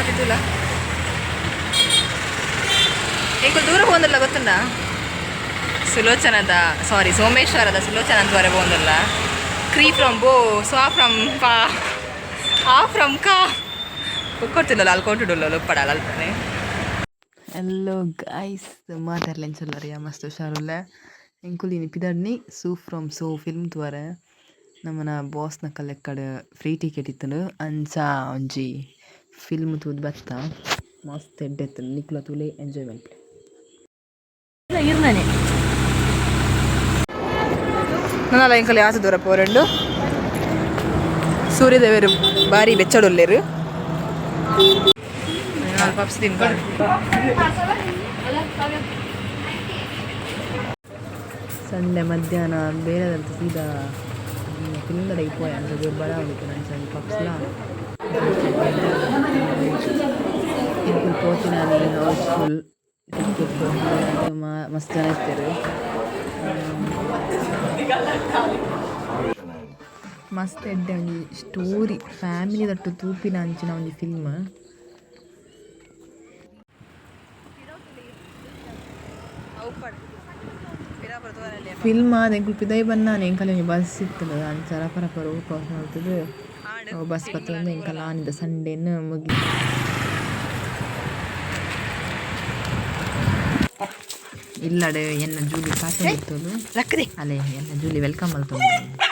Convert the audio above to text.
ಮಾತಿತ್ತುಲ್ಲ. ಎಂಕುಲು ದೂರ ಪೋಂದಲ್ಲ ಗೊತ್ತುಂಡ? ಸುಲೋಚನದ, ಸಾರಿ, ಸೋಮೇಶ್ವರದ ಸುಲೋಚನ ಅಂತ ಪೋಂದಲ್ಲ. ಕ್ರೀ ಫ್ರಮ್ ಬೋ, ಸ್ವಾ ಫ್ರಮ್ ಪಾ, ಆ ಫ್ರಮ್ ಕಾ ಕೊಡ್ತಿಲ್ಲ. ಅಲ್ಲಿ ಕೊಟ್ಟುಡುಲ್ಲ ಉಪ್ಪಡ ಅಲ್ಪನೆ. Hello guys, ಮಾತಾಡ್ಲೆಂಚಲ್ಲರಿಯ? ಮಸ್ತ್ ಹುಷಾರುಲ್ಲ. ಎಂಕುಲು ಇನಿ ಪಿದಡ್ನಿ ಸೂ ಫ್ರಮ್ ಸೋ ಫಿಲ್ಮ್ ತೂವರೆ. ನಮ್ಮನ ಬಾಸ್ನ ಕಲೆಕ್ಕಡ್ ಫ್ರೀ ಟಿಕೆಟ್ ಇತ್ತುಂಡು. ಅಂಚ ಒಂಜಿ ಫಿಲ್ಮ್ ತೂದು ಬತ್ತ. ಮಸ್ತ್ ಎಡ್ಡೆ ಇತ್ತುಂಡು. ನಿಕುಲ ತೂಲೆ, ಎಂಜಾಯ್ ಮಲ್ಪುಲೆ. ಇರ್ನನೆ ನನ್ನಲ್ಲ. ಎಂಕಲ್ ಯಾತ ದೂರ ಪೋರಂಡು. ಸೂರ್ಯದೇವರು ಬಾರಿ ಬೆಚ್ಚಡುಲ್ಲೇರು. ಪಪ್ಸ್ ತಿನ್ಕೊಂಡು. ಸಂಡೆ ಮಧ್ಯಾಹ್ನ ಬೇರೆದಂತ ಸೀದಾ ಫಿಲ್ಮ್ ಪೋಯ. ಅಂಚ ಬಡ ಅಂಚ ಪಪ್ಸ್ಲ. ಎಂಕುಲು ಪೋತಿನಾನಿ ಹೌಸ್ಫುಲ್. ಟಿಕೆಟ್ ಮಸ್ತ್ ಜನ ಇತ್ತೆರ್. ಮಸ್ತ್ ಎಡ್ಡೆ ಒಂಜಿ ಸ್ಟೋರಿ, ಫ್ಯಾಮಿಲಿ ದೊಟ್ಟು ತೂಪಿನ ಅಂಚಿನ ಒಂಜಿ ಫಿಲ್ಮ್. ಫಿಲ್ಮ್ ಆದ್ ಎಂಕುಲು ಪಿದಯಿ ಬನ್ನಾನೆ ಎಂಕಲೆ ಒಂಜಿ ಬಸ್ ಇತ್ತುಂಡು. ಅಂಚ ರಪ ರಪ ರೋಡ್ ಕ್ರಾಸ್ ಮಲ್ತುದು ಅವು ಬಸ್ ಪತ್ತೊಂದು ಎಂಕಲ ಆನಿದ ಸಂಡೇನ್ ಮುಗಿ. ಇಲ್ಲಡೆ ಎನ್ನ ಜೂಲಿ ಕಾತೊಂದಿತ್ತೊಲು. ಲಕ್ಕದೆ. ಅಲೆ, ಎನ್ನ ಜೂಲಿ welcome ಮಲ್ತೊಂದು.